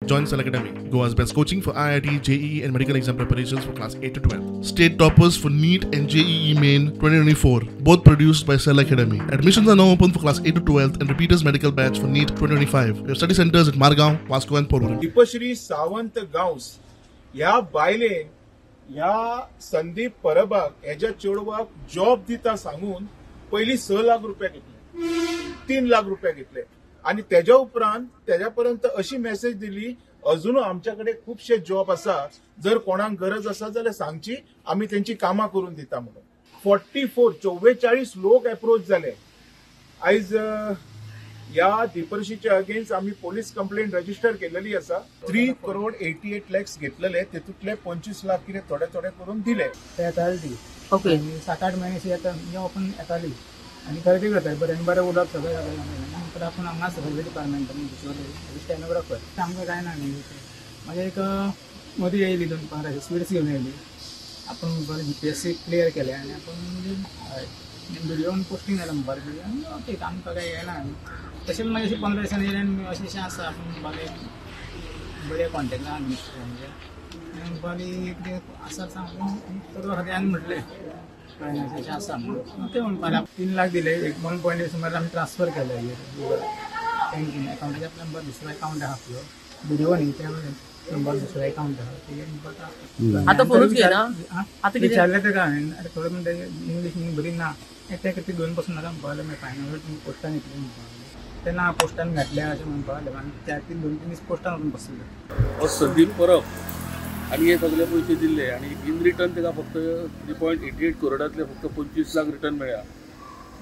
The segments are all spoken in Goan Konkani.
Join Cell Academy, Goa's best coaching for IIT, JEE and medical exam preparations for class 8 to 12. State toppers for NEET and JEE Main 2024, both produced by Cell Academy. Admissions are now open for class 8 to 12 and repeaters medical batch for NEET 2025. We have study centers at Margao, Vasco and Porvorim. Deepashri Sawant Gawas ह्या बायलेन ह्या संदीप परबाक हेज्या चेडवाक जॉब दिता सांगून पयलीं 6 लाख रुपया घेतले, 3 लाख रुपया घेतले आनी तेज्या उपरांत तेज्या पर्यंत अशी मेसेज दिली, अजून आमच्या कडेन खुबशे जॉब आसा, जर कोणाक गरज आसा जाल्यार सांगची, आमी तेंची कामां करून दिता म्हणून. 44 लोक एप्रोच जाले. आयज ह्या दीपश्रीच्या अगेन्स्ट आमी पोलीस कंप्लेंट रजिस्टर केलेली आसा. 3 करोड 88 लॅक्स घेतलेले, तेतूंतले 25 लाख कितें थोडे थोडे करून दिले. ते येताली ती ओके 7-8 महिने येता ओपन येताली आनी खरेदी करताली, बरें बरें उलोवप सगळें जालें. नंतर आपूण हांगा सगळें डिपार्टमेंटान स्टेनोग्राफर, आमकां कांय ना न्ही. मागीर एक मदीं येयली 2-15 स्वीट्स घेवन येयली, आपूण बरें GPSC clear केलें आनी आपूण बीडीओन पोस्टींग जालें म्हणपाक लागली. आनी ओके आमकां कांय येना. तशेंच मागीर अशें 15 दिसांनी येयलें आनी अशें अशें आसा, आपूण म्हणपाक बऱ्या कॉन्टेक्टान आहा मिनिस्टर म्हणजे म्हणपाक कितें आसा सांग चडवा खातीर आनी म्हटलें कळ्ळें अशें आसा म्हणून. ते म्हणपाक 3 लाख दिले, 1.8 सुमार आमी ट्रान्सफर केले बँकेन अकावंटाचे नंबर दुसरो अकावंट आहा आपलो बीडीओ न्ही, त्या नंबर दुसरो अकावंट आहा ते. आतां फोनूच घेयना, आतां विचारलें तेका हांवें, अरे थोडे म्हणटा इंग्लीश बरी ना, ते खातीर 2 पासून नाका म्हणपाक लागलें, फायनल तुमी पोस्टान येतली म्हणपाक लागलें. ते ना पोस्टान घातले अशें म्हणपाक लागलें आनी 4-3 दीस पोस्टान वचून बसले. हो संदीप परब आनी हे सगळे पयशे दिल्ले आनी इन रिटर्न ताका फक्त 3.88 करोडांतले फक्त 25 लाख रिटर्न मेळ्ळा.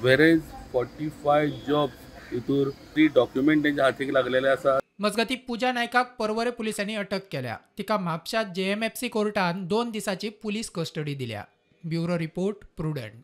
वेरेज 45 जॉब्स हितूर 3 डॉक्युमेंट तेंच्या हातीक लागलेले आसा. मजगती पूजा नायकाक पर्वरे पुलिसांनी अटक केल्या. तिका म्हापशा JMFC कोर्टान 2 दिसाची पुलीस कस्टडी दिल्या. Bureau report, Prudent.